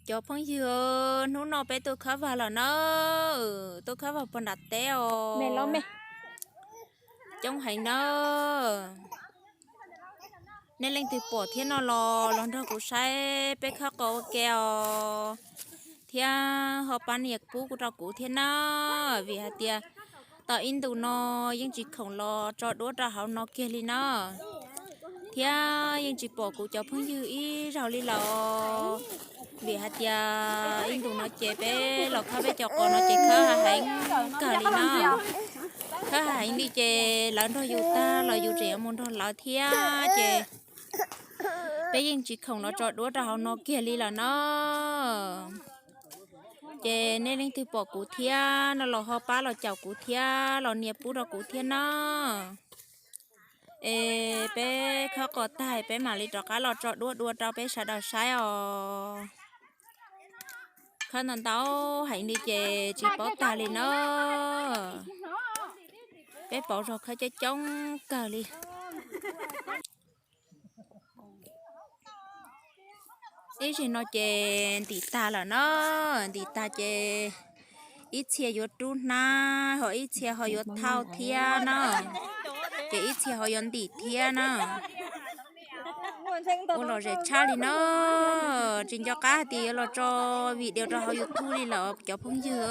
Cov phooj ywg, hnub no peb tuaj khawb vag lawm na, tuaj khawb vag puag nram teb os. Coob heev na. Nej leej twg pom thiab no los los nrog kuv saib peb khawb qos ua ke os, thiab ho pab nias pub rau kuv thiab na, vim hais tias tau ib ntus no yeej tsis khoom los tso duab rau hauv no kiag li na, thiab yeej tsis pom kuv cov phooj ywg ib zaug li lawm. Vim hais tias ib ntus no ces peb los khawb peb cov qos no ces khawb heev kawg li na. Khawb heev li ces lawv nrog yus tag los yus tseem yuav mus nrog lawv thiab ces peb yeej tsis khoom los tso duab rau hauv no kiag li lawm na. Ces nej leej twg pom kuv thiab no los ho pab los caum kuv thiab los nias pub rau kuv thiab na. Es peb khawb qos tag peb mam li rov qab los tso duab dua rau peb sawv daws saib os. Khawb ntau ntau heev li ces tsis paub tag li na. Peb pauv zog khawb coob coob kawg li. Ib zaug no ces ntim tag lawm na, ntim tag ces ib txhia yuav rub hnab, ho ib txhia ho yuav thauj thiab na, ces ib txhia ho yuav ntim thiab na. Ua lom zem tshaj li na, tsis nco qab hais tias yuav los tso video rau hauv YouTube li lawm cov phooj ywg.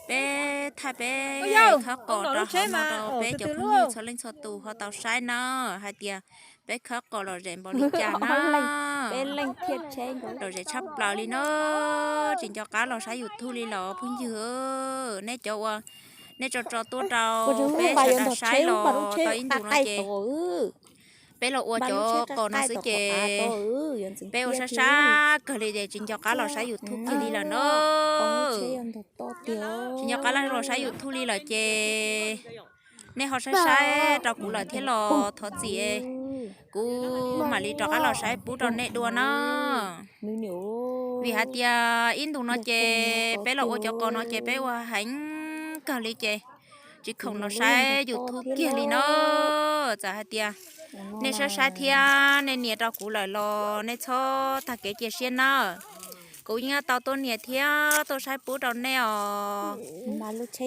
Peb thaij peb khawb qos rau hauv no rau peb cov phooj ywg txhua leej txhua tus ho tau saib na, hais tias peb khawb qos lom zem npaum li cas na. Lom zem tshaj plaws li na, tsis nco qab los saib YouTube li lawm phooj ywg. Nej cov uas nej tso tso tuaj rau peb sawv daws saib los tau ib ntus no ces peb los ua cov qos no xwb ces peb ua sab sab kawg li ces tsis nco qab los saib YouTube kiag li lawm na. Tsis nco qab los saib YouTube li lawm ces nej ho saib saib rau kuv lawm thiab los thov txim, kuv mam li rov qab los saib pub rau nej dua na. Vim hais tias ib ntus no ces peb los ua cov qos no ces peb ua heev kawg li ces tsis khoom los saib YouTube kiag li na. Txawm hais tias nej saib saib thiab nej nias rau kuv lawm los nej txhob tag kev cia siab na. Kuv yeej tau tuaj nias thiab tuaj saib pub rau nej os.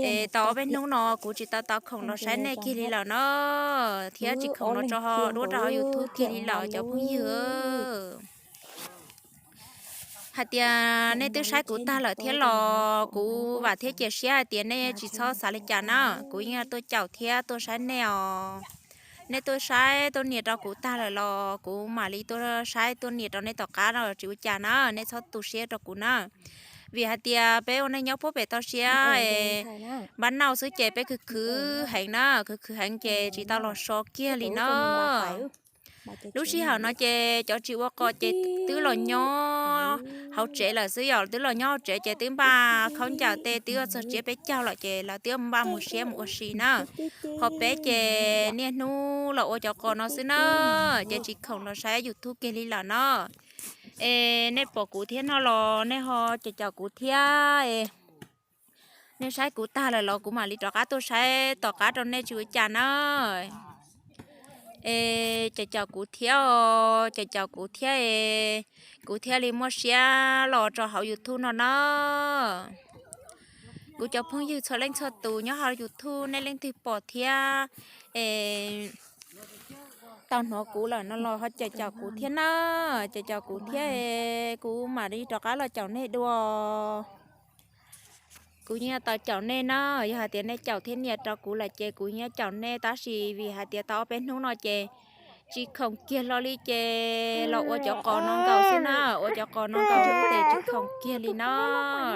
Es tau ob peb hnub no kuv tsis tau tau khoom los saib nej kiag li lawm na, thiab tsis khoom los tso duab rau hauv YouTube kiag li lawm cov phooj ywg. Hais tias nej twb saib kuv tag lawm thiab los kuv vam thiab cia siab hais tias nej tsis txhob xav li cas na, kuv yeej tuaj caum thiab tuaj saib nej os. Nej tuaj saib tuaj nias rau kuv tag lawm los kuv mam li tuaj saib tuaj nias rau nej tom qab no tsis ua cas na, nej txhob tu siab rau kuv na. Vim hais tias peb ua neej nyob puag pem toj siab npab nauj xwb ces peb khwv khwv heev na, khwv khwv heev ces tsis tau los so kiag li na. Lub sij hawm no ces cov tsis ua qos ces twb los nyob hauv tsev lawm xwb, yog twb los nyob hauv tsev ces twb npaj khaub ncaws tej twb txog tsiab peb caug lawm ces lawv twb npaj mus siab mus ua si na. Ho peb ces niaj hnub los ua cov qos no xwb na, ces tsis khoom los saib YouTube kiag li lawm no. Es nej pom kuv thiab no los nej ho caum caum kuv thiab. Nej saib kuv tag lawm los kuv mam li rov qab tuaj saib tom qab rau nej tsis ua cas na. Es caum caum kuv thiab os, caum caum kuv thiab es kuv thiaj li muaj siab los rau hauv YouTube no na. Kuv cov phooj ywg txhua leej txhua tus nyob hauv YouTube nej leej twg pom thiab es tau hnov kuv lawm no los ho caum caum kuv thiab na, caum caum kuv thiab es kuv mam li rov qab los caum nej dua. Kuv yeej tau caum nej na, yog hais tias nej caum thiab nias rau kuv lawm ces kuv yeej caum nej tab sis vim hais tias tau ob peb hnub no ces tsis khoom kiag hlo li ces los ua cov qos no nkaus xwb na, ua cov qos no nkaus ces tsis khoom kiag li na.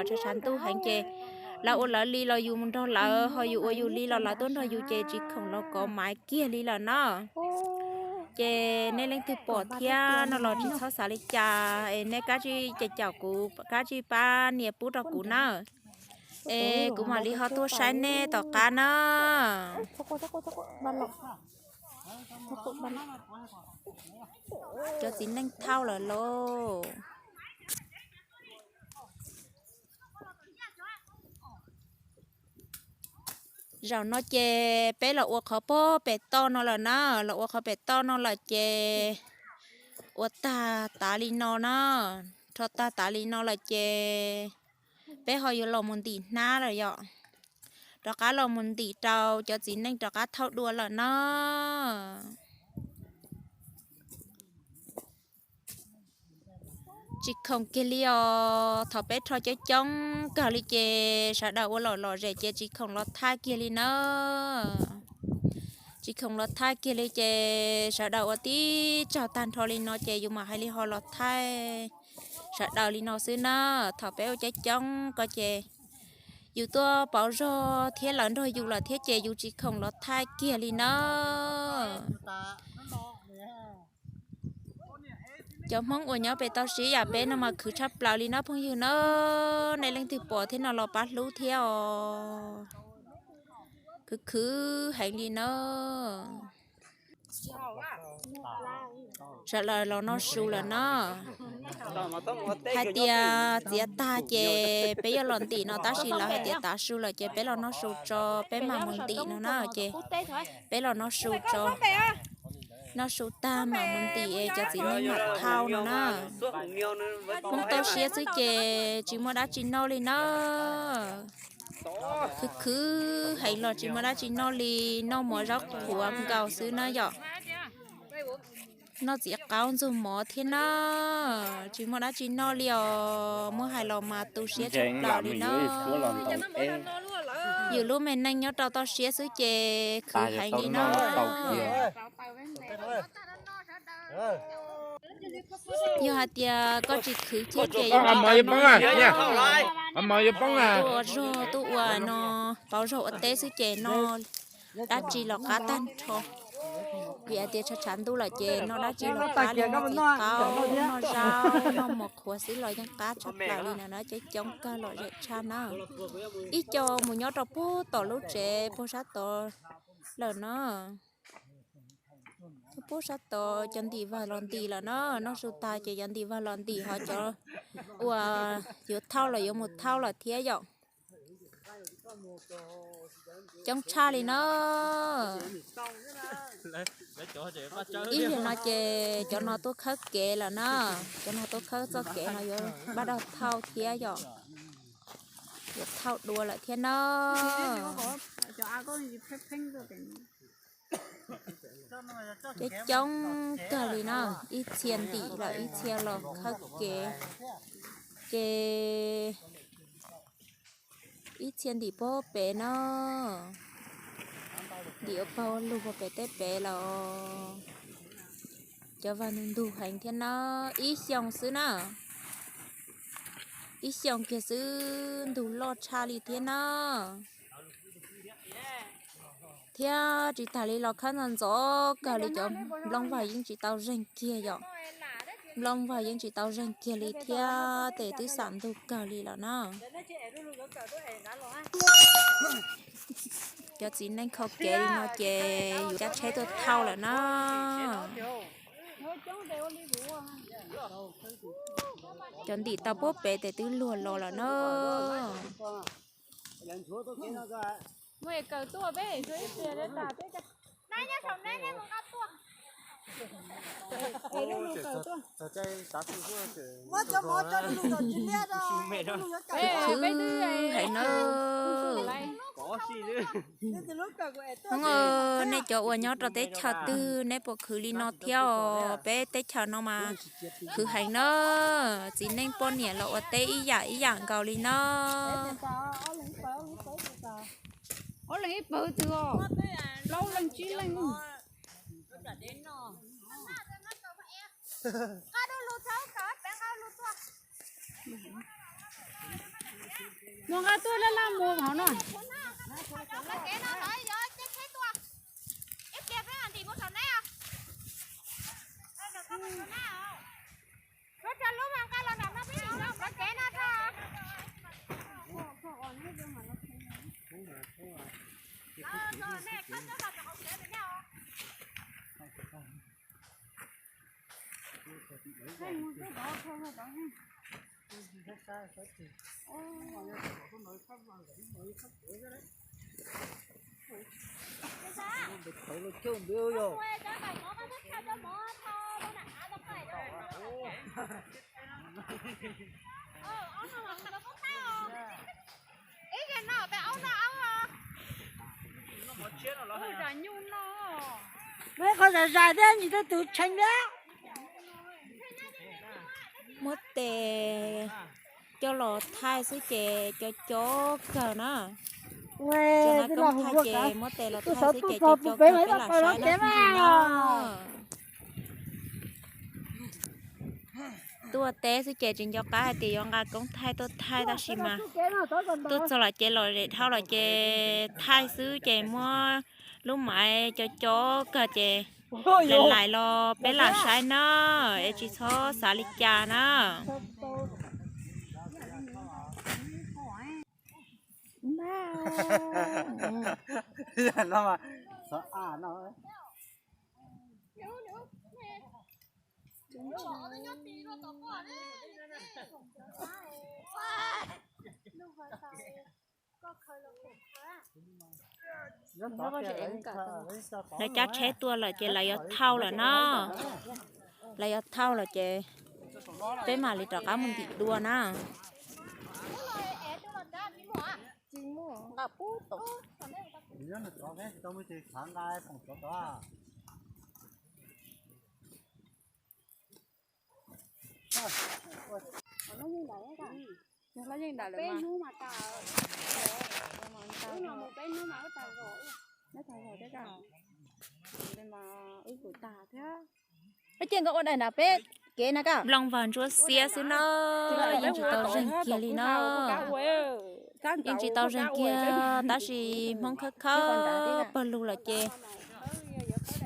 Tshav tshav ntuj heev ces lawv ua lawv li los yus mus nrog lawv, ho yus ua yus li los lawv tuaj nrog yus ces tsis khoom los kov maiv kiag li lawm na. Ces nej leej twg pom thiab no los tsis txhob xav li cas es nej kav tsij caum caum kuv, kav tsij pab nias pub rau kuv na. Es kuv mam li ho tuaj saib nej tom qab na. Cov txiv neej thauj lawm lauj. Zaum no ces peb los ua qhov pob pem toj no lawm na, los ua qhov pem toj no lawm ces ua tag tav li no na, rho tag tav li no lawm ces peb ho yuav los mus ntim hnab lawm yom. Rov qab los mus ntim rau cov txiv neej rov qab thauj dua lawm na. Tsis khoom kiag li os, thaum peb rho coob coob kawg li ces sawv daws ua lom lom zem ces tsis khoom los thaij kiag li na. Tsis khoom los thaij kiag li ces sawv daws ua tib tsaug tag nrho li no ces yus mam hais li ho los thaij sawv daws li no xwb na. Thaum peb ua coob coob ko ces yus tuaj pauv zog thiab lawv nrog yus lawm thiab ces yus tsis khoom los thaij kiag li na. Cov Hmoob uas nyob pem toj siab yam peb no mas khwv tshaj plaws li no phooj ywg na. Nej leej twg pom thiab no los pab hlub thiab os. Khwv khwv heev li na. Sawv daws los noj su lawm na. Hais tias txiav tag ces peb yuav los ntim no tab sis lawv hais tias tav su lawm ces peb los noj su tso peb mam mus ntim no na ces peb los noj su tso. Noj su tag mam mus ntim cov txiv neej mam thauj no na. Hmoob toj siab xwb ces tsis muaj dab tsi noj li na. Khwv khwv heev los tsis muaj dab tsi noj li, noj mov zaub qhuav nkaus xwb na yom. Noj txiv qaub ntxuag mov thiab na. Tsis muaj dab tsi noj li os, muab hais los mas tu siab tshaj plaws li na. Yus lub me neej nyob rau toj siab xwb ces khwv heev li na. Yog hais tias koj tsis khwv thiab ces tuaj ua zog tuaj ua no, pauv zog ua teb xwb ces noj dab tsi los qab tag nrho. Vim hais tias tshav tshav ntuj lawm ces noj dab tsi los qab li, noj txiv qaub, noj zaub, noj mov qhuav xwb los yeej qab tshaj plaws li no na, coob coob kawg lom zem tshaj na. Ib co mus nyob rau puag tom lub tsev puag sab tod lawm na. Puag sab tod cov ntim vag los ntim lawm na, noj su tag ces cov ntim vag los ntim, ho cov uas yuav thauj los yuav mus thauj lawm thiab yom. Coob tshaj li na. Ib pliag no ces cov no tuaj khawb kev lawm na, cov no tuaj khawb txoj kev no yuav npaj dog thauj thiab yom. Yuav thauj dua lawm thiab na. Coob coob kawg li na, ib txhia ntim lawm ib txhia los khawb kev, ces ib txhia ntim puag pem no, ntim ua paug lug puag pem tej pem los. Cov vag ntug ntug heev thiab na, ib xyoos xwb na, ib xyoos kiag xwb ntug loj tshaj li thiab na. Thiab tsis tas li los khawb ntxov ntxov kawg li, cov nplooj vag yeej tsis tau zeeg kiag yom. Nplooj vag yeej tsis tau zeeg kiag li thiab tes twb xam ntug kawg li lawm na. Cov txiv neej kho kev li no ces yus cab tsheb tuaj thauj lawm na. Cov ntim tau puag pem tes twb luag los lawm na. Khwv heev na. Nej cov uas nyob rau teb chaws twg nej puas khwv li no thiab os? Peb teb chaws no mas khwv heev na. Txiv neej poj niam los ua teb ib yam ib yam nkaus li na. Ob leeg ib pawg twg os, plaub leeg tsib leeg. Mus nqa tuaj laj laj mus hauv no. Muab qhov zais zais thiab ntsis tej tus tshee thiab. Muab tes coj los thaij xwb ces cov cov kawg na. Tsis na koob thaij ces muab tes los thaij xwb ces cov cov kawg peb lam saib na. Tuaj teb xwb ces tsis nco qab hais tias yuav nqa koob thaij tuaj thaij tab sis mas tuaj txog los ces los zem dhau los ces thaij xwb ces muab lub maiv cov cov kawg ces lais lais los peb lam saib na, es tsis txhob xav li cas na. Lawv cab tsheb tuaj lawm ces lawv yuav thauj lawm na. Lawv yuav thauj lawm ces peb mam li rov qab mus ntim dua na. Ces nkawd ua daim na peb kev na ka. Nplooj vag ntsuab xiab xwb na, yeej tsis tau zeeg kiag li na. Yeej tsis tau zeeg kiag tab sis Hmoob khawb khawb pawg lug lawm ces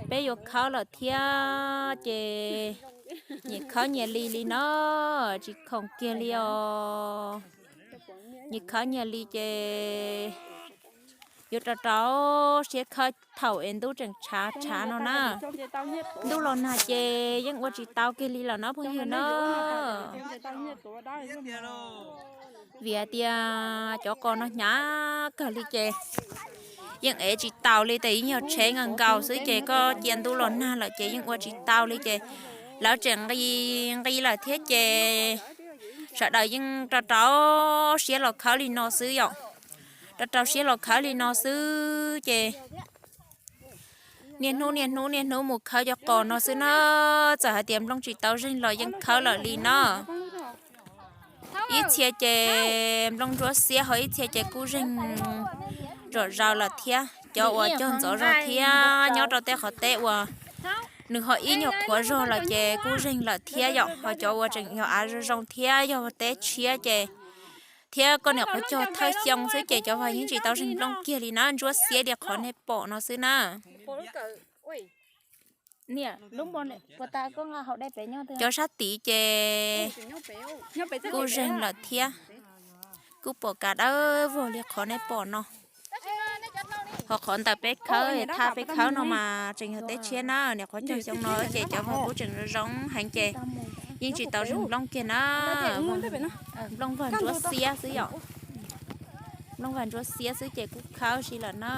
peb yuav khawb lawm thiab ces nyias khawb nyias li li na, tsis khoom kiag li os. Nyias khawb nyias li ces yuav rau rau siab khawb thaum es ntuj tseem tshav tshav no na. Ntuj los nag ces yeej ua tsis tau kiag li lawm no phooj ywg na. Vim hais tias cov qos no hnyav kawg li ces yeej ev tsis taus li, tes yeej yog tsheb nkaus nkaus xwb ces koj cia ntuj los nag lawm ces yeej ua tsis tau li ces lawv tseem nqi nqi lawm thiab ces sawv daws yeej rau rau siab los khawb li no xwb yom. Rau rau siab los khawb li no xwb ces niaj hnub niaj hnub niaj hnub mus khawb cov qos no xwb na. Txawm hais tias nplooj tsis tau zeeg los yeej khawb lawm li na. Ib txhia ces nplooj ntsuab xiab ho ib txhia ces kuj zeeg zom zaws lawm thiab. Cov uas cog ntxov zog thiab nyob rau tej qhov teb uas nws ho ib nyuag qhuav zog lawm ces kuj zeeg lawm thiab yom. Ho cov uas tseem yog av zoo zoo thiab yog teb tshiab ces thiab koj niam qhuav cog thawj xyoo xwb ces cov vag yeej tsis tau zeeg nplooj kiag li na, ntsuab xiab li qhov nej pom no xwb na. Cov sab tid ces kuj zeeg lawm thiab, kuj pom kav dawb vog li qhov nej pom no. Ho qhov ntawm peb khawb thaj peb khawb no mas tseem yog teb tshiab na, niam qhuav cog xyoo no ces cov vag kuj tseem zoo heev ces yeej tsis tau zeeg nplooj kiag na. Nplooj vag ntsuab xiab xwb yom. Nplooj vag ntsuab xiab xwb ces kuj khawb si lawm na.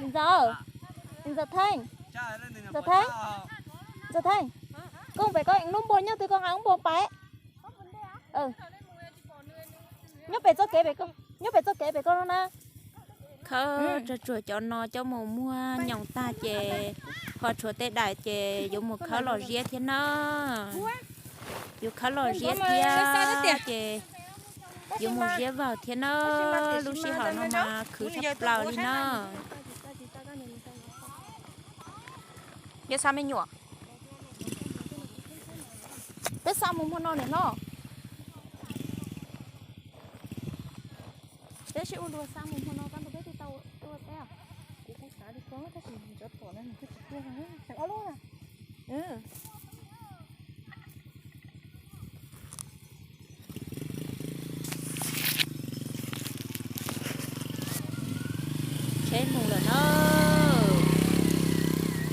Ntxawm, Ntxawm Theej, Ntxawm Theej, Ntxawm Theej, koj pem koj lub npua nyob twg koj nqa lub npua pais. Nyob pem txoj kev pem, nyob pem txoj kev pem koj no na. Khawb tsuag tsuag cov no coj mus muag nyoos tag ces ho tshuav tej daim ces yuav mus khawb los ziab thiab na. Yuav khawb los ziab thiab ces yuav mus ziab vawg thiab na. Lub sij hawm no mas khwv tshaj plaws li na. Yog xa me nyuam, peb xa mus hmo no niam no. Peb sib ua luag xa mus hmo no tau, peb twb tau ua teb. Kuv kuj xav li ko tab sis cov tom no nws twb tsis tuaj, ob lub na. Tsheb mus lawm na.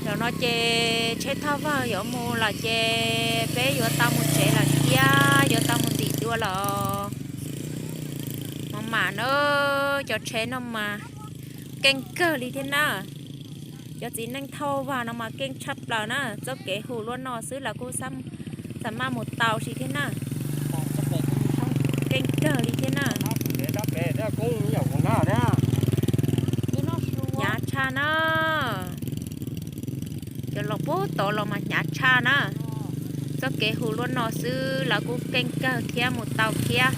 Zaum no ces tsheb thauj vawg yuav mus lawm ces peb yuav tau mus tsev lawm thiab, yuav tau mus ntim dua lawm. Mos mam na, cov tsheb no mas keej kawg li thiab na. Cov txiv neej thauj vag no mas keej tshaj plaws na, txoj kev hu luaj no xwb lawv kuj xa maj mus tau si thiab na. Keej kawg li thiab na. Hnyav tshaj na. Cov los puag tod los mas hnyav tshaj na. Txoj kev hu luaj no xwb lawv kuj keej kawg thiab mus tau thiab.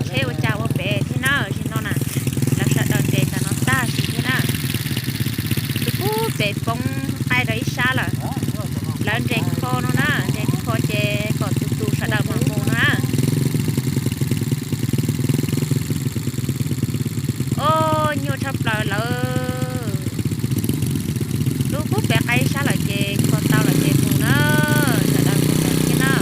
Tsheb ua cas ua pem thiab na, zim no na, lawv sawv daws nres ntawm no tag si thiab na. Tus pub pem poob qaij rau ib sab lawm. Lawv nres kho no na, nres kho ces kom tus tus sawv daws mam mus no na. O, nyuaj tshaj plaws lawm. Lub pub pem qaij ib sab lawm ces kho tau lawm ces mus na, sawv daws mus lawm thiab na.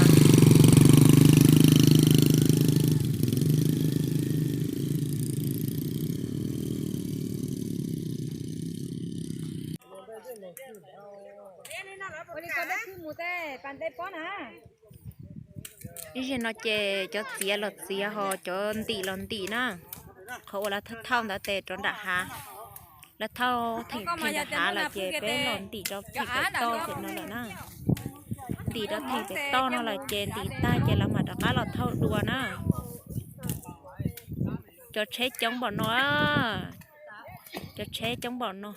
Ib zaug no ces cov txiav los txiav ho cov ntim los ntim na. Qhov uas lawv thauj thauj ntawd ces rov nram hav, lawv thauj theem pem nram hav lawm ces peb los ntim rau theem pem toj pem no lawm na. Ntim rau theem pem toj no lawm ces ntim tag ces lawv mam rov qab los thauj dua na. Cov tsheb coob npaum no, cov tsheb coob npaum no.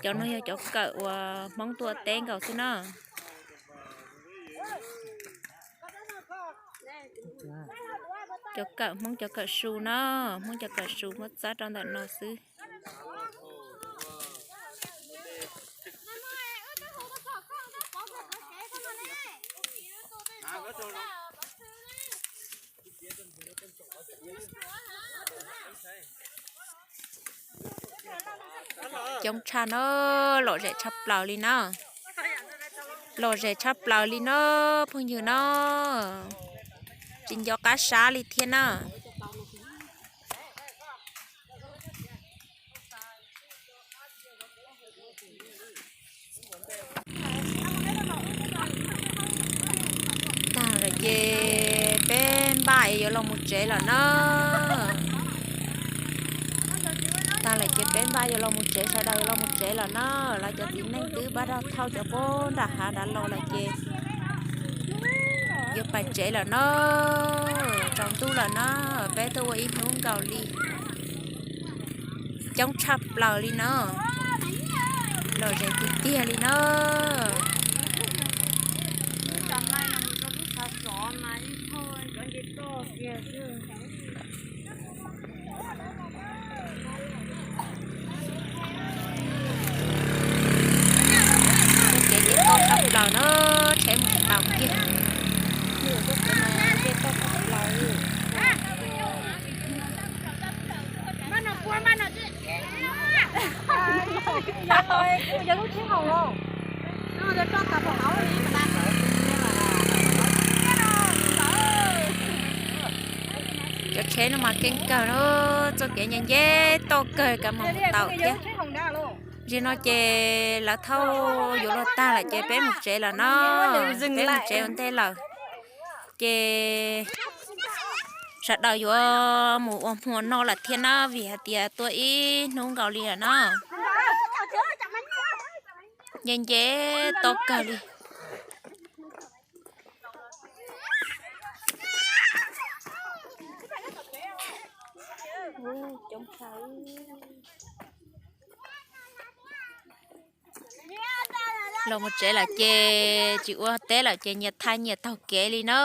Cov no yog cov kawm uas Hmoob tuaj teb nkaus xwb na. Cov kawm Hmoob cov kawm su na, Hmoob cov kawm su muab txawb rau ntawm no xwb. Coob tshaj na, lom zem tshaj plaws li na. Lom zem tshaj plaws li na, phooj ywg na. Tsis nco qab sab li thiab na. Tag lawm ces peb npaj yuav los mus tsev lawm na. Tag lawm ces peb npaj yuav los mus tsev, sawv daws yuav los mus tsev lawm na. Lawv cov txiv neej twb npaj rau thauj cov pob nram hav nrad los lawm ces yuav pais tsev lawm na. Tsaus ntuj lawm na, peb tuaj ua ib hnub nkaus li. Coob tshaj plaws li na. Lom zem tiag tiag li na. Kev nce toj tshaj plaws na, tsheb mus tsis tau kiag. Nce toj tshaj plaws li. Cov tsheb no mas keej kawg na, txoj kev nce nce toj kawg kav mas mus tau thiab. Zim no ces lawv thauj yuav luag tag lawm ces peb mus tsev lawm no, peb mus tsev ua ntej lawm. Ces sawv daws yuav mus ua hmo noj lawm thiab na, vim hais tias tuaj ib hnub nkaus li lawm na. Nce nce toj kawg li. Los mus tsev lawm ces tsis ua teb lawm ces nyias thaij nyias taug kev li na.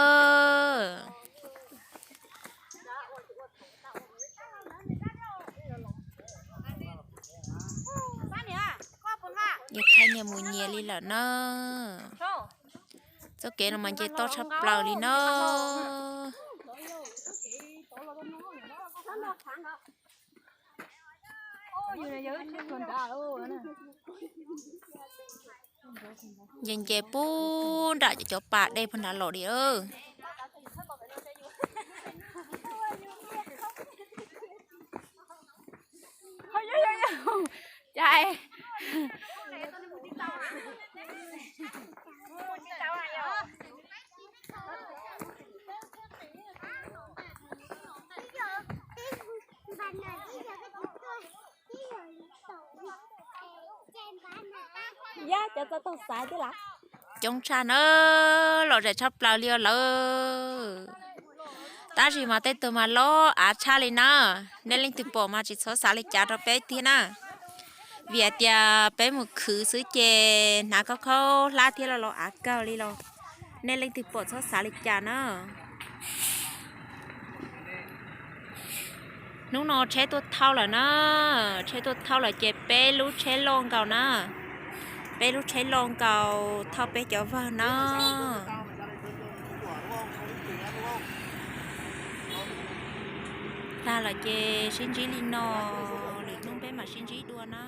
Nyias thaij nyias mus nyias li lawm na. Txoj kev no mas nce toj tshaj plaws li na. Nce nce puag nram cov pas dej puag nrad los li. Dai. Yab, cov txog taug xaiv thiab lawm. Coob tshaj na, lom zem tshaj plaws li os lawm. Tab sis mas tej tug mas loj av tshaj li na. Nej leej twg pom mas tsis txhob xav li cas rau peb thiab na, vim hais tias peb mus khwv xwb ces hnav khaub khaub hlab thiab los los av kawg li los. Nej leej twg pom txhob xav li cas na. Hnub no tsheb tuaj thauj lawm na, tsheb tuaj thauj lawm ces peb lub tsheb loj nkaus na, peb lub tsheb loj nkaus thauj peb cov vawg na. Tag lawm ces sib ntsib li no, lwm hnub peb mam sib ntsib dua na.